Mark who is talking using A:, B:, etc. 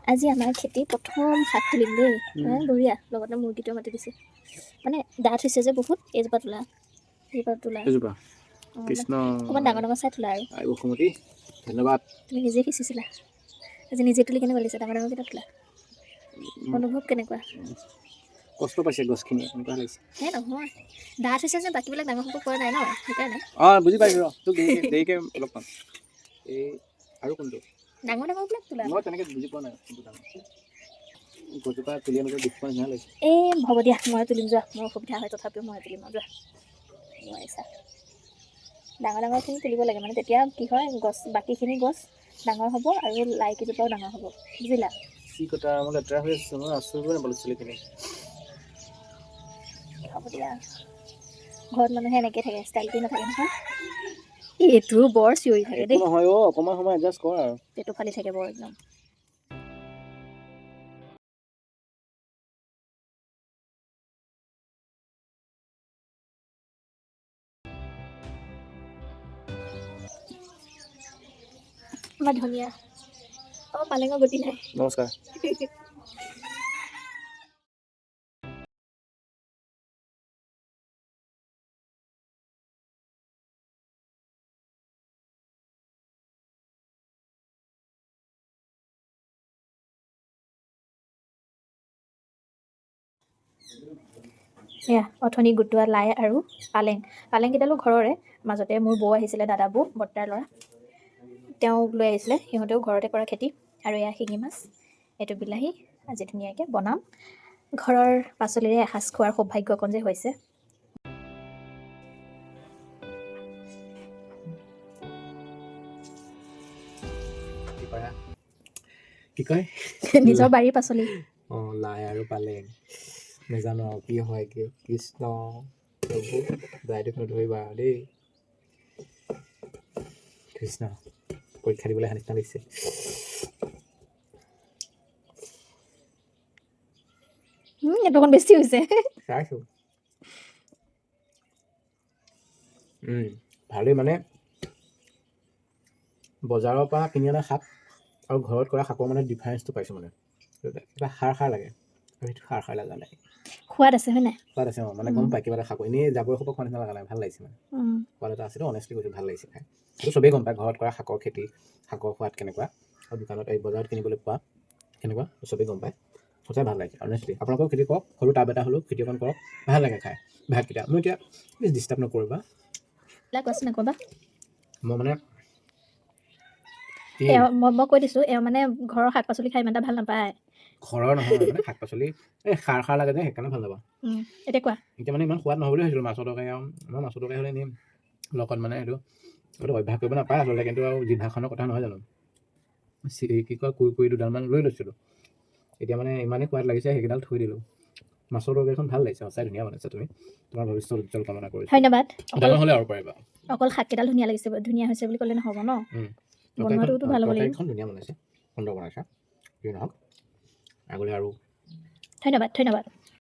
A: আজি আমাৰ খেতি প্ৰথম শাক তুলিম দেই। বঢ়িয়া, লগতে মুৰ্গীটোৱে মাতি দিছে। মানে ডাঠ হৈছে যে বহুত। এইজোপা তোলা, এইজোপা তোলা।
B: এইজোপা?
A: অঁ, মানে
B: কৃষ্ণ।
A: অকণমান ডাঙৰ ডাঙৰ চাই তোলা আৰু।
B: আই বসুমতী, ধন্যবাদ।
A: তুমি নিজে সিঁচিছিলা, আজি নিজে তুলি কেনেকুৱা লাগিছে? ডাঙৰ ডাঙৰকেইটা তোলা, অনুভৱ কেনেকুৱা?
B: কষ্ট পাইছে গছখিনি, এনেকুৱা লাগিছে।
A: হে নহয়, ডাঠ হৈছে যে, বাকীবিলাক ডাঙৰ হ'ব পৰা নাই ন, সেইকাৰণে।
B: অঁ, বুজি পাইছোঁ। ৰ, তোক দেৰিকৈ দেৰিকৈ লগ পাম। এই আৰু কোনটো?
A: ডাঙৰ ডাঙৰবিলাক তোলা।
B: মই তেনেকৈ বুজি পোৱা নাই কোনটো ডাঙৰ। গছজোপা তুলি আনোতে দুখ পোৱা নিচিনা লাগিছে।
A: এই হ'ব দিয়া, মই তুলিম যোৱা। মোৰ অসুবিধা হয়, তথাপিও মই তুলিম আৰু, যোৱা। নোৱাৰিছা। ডাঙৰ ডাঙৰখিনি তুলিব লাগে, মানে তেতিয়া কি হয়, গছ বাকীখিনি গছ ডাঙৰ হ'ব আৰু লাইকেইজোপাও ডাঙৰ হ'ব, বুজিলা?
B: কি কথা, মই লেতেৰা হৈ আছোঁ। মই আচৰিব নাপালোঁ চুলিখিনি।
A: হ'ব দিয়া, ঘৰত মানুহে এনেকৈ থাকে, ষ্টাইল কৰি নাথাকে নহয়। এইটো বৰ চিঞৰি থাকে
B: একো
A: দেই।
B: নহয় অ', অকণমান সময় এডজাষ্ট কৰ আৰু।
A: পেটু ফালি থাকে বৰ একদম। আমাৰ ধনিয়া, অঁ, পালেঙৰ গুটি নাই।
B: নমস্কাৰ।
A: এয়া অথনি গোটোৱা লাই আৰু পালেং। পালেংকেইডালো ঘৰৰে। মাজতে মোৰ বৌ আহিছিলে, দাদা বৌ, বৰ্তাৰ ল'ৰা, তেওঁক লৈ আহিছিলে। সিহঁতেও ঘৰতে কৰা খেতি। আৰু এয়া শিঙি মাছ, এইটো বিলাহী। আজি ধুনীয়াকৈ বনাম। ঘৰৰ পাচলিৰে এসাঁজ খোৱাৰ সৌভাগ্য অকণ যে হৈছে।
B: কি কৰা, কি কয়?
A: নিজৰ বাৰীৰ পাচলি।
B: অঁ, লাই আৰু পালেং, নাজানো আৰু কি হয় কি। কৃষ্ণ প্ৰভু, দাইটোক নধৰিবা আৰু দেই। কৃষ্ণ, পৰীক্ষা দিবলৈ অহা নিচিনা লাগিছে।
A: এইটো অকণ বেছি হৈছে।
B: চাইছোঁ। ভালেই। মানে বজাৰৰ পৰা কিনি অনা শাক আৰু ঘৰত কৰা শাকৰ মানে ডিফাৰেঞ্চটো পাইছোঁ। মানে কিবা সাৰ সাৰ লাগে আৰু সেইটো সাৰ সাৰ লগা নাই।
A: সোৱাদ আছে, হয় নাই?
B: সোৱাদ আছে, অঁ। মানে গম পায় কিবা এটা শাক, এনেই জাবৰ সোপা খোৱা নিচিনা লগা নাই, ভাল লাগিছে মানে। সোৱাদ এটা আছেতো, অনেষ্টলি কৈছোঁ, ভাল লাগিছে খাই। সেইটো চবেই গম পায়, ঘৰত কৰা শাকৰ খেতি, শাকৰ সোৱাদ কেনেকুৱা আৰু দোকানত, এই বজাৰত কিনিবলৈ পোৱা কেনেকুৱা, চবেই গম পায়। সঁচাই ভাল লাগিছে অনেষ্টলি। আপোনালোকেও খেতি কৰক, সৰু টাব এটা হ'লেও খেতি অকণ কৰক, ভাল লাগে খাই ভাতকেইটা। মই এতিয়া প্লিজ ডিষ্টাৰ্ব নকৰিবা।
A: কোৱাচোন আকৌ।
B: মই মানে
A: এওঁ, মই কৈ দিছোঁ, এওঁ মানে ঘৰৰ শাক পাচলি খাই ইমান এটা ভাল নাপায়।
B: ঘৰৰ নহয়, মানে শাক পাচলি এই সাৰ সাৰ লাগে যে, সেইকাৰণে ভাল নাপাওঁ।
A: এতিয়া কোৱা।
B: এতিয়া মানে ইমান সোৱাদ নহ'ব বুলি ভাবিছিলোঁ মাছৰ তৰকাৰী। আৰু মই মাছৰ তৰকাৰী হ'লে এনেই লগত মানে এইটো এইটো অভ্যাস কৰিব নাপায় আচলতে, কিন্তু আৰু জিভাখনৰ কথা নহয় জানো? কি কয়, কুৰকুৰি দুডালমান লৈ লৈছিলোঁ। এতিয়া মানে ইমানেই সোৱাদ লাগিছে, সেইকেইডাল থৈ দিলোঁ। মাছৰ তৰকাৰীখন ভাল লাগিছে, সঁচাই ধুনীয়া বনাইছা তুমি। তোমাৰ ভৱিষ্যত উজ্জ্বল কামনা কৰিছোঁ।
A: ধন্যবাদ। অকল
B: ডাঙৰ হ'লে আৰু পাৰিবা।
A: অকল শাককেইডাল ধুনীয়া লাগিছে, ধুনীয়া হৈছে বুলি ক'লে নহ'ব ন। বনোৱাটোতো ভাল হ'ব লাগিব।
B: তৰকাৰীখন ধুনীয়া বনাইছে, সুন্দৰ বনাইছা। যি নহওক, আগলৈ আৰু
A: ধন্যবাদ, ধন্যবাদ।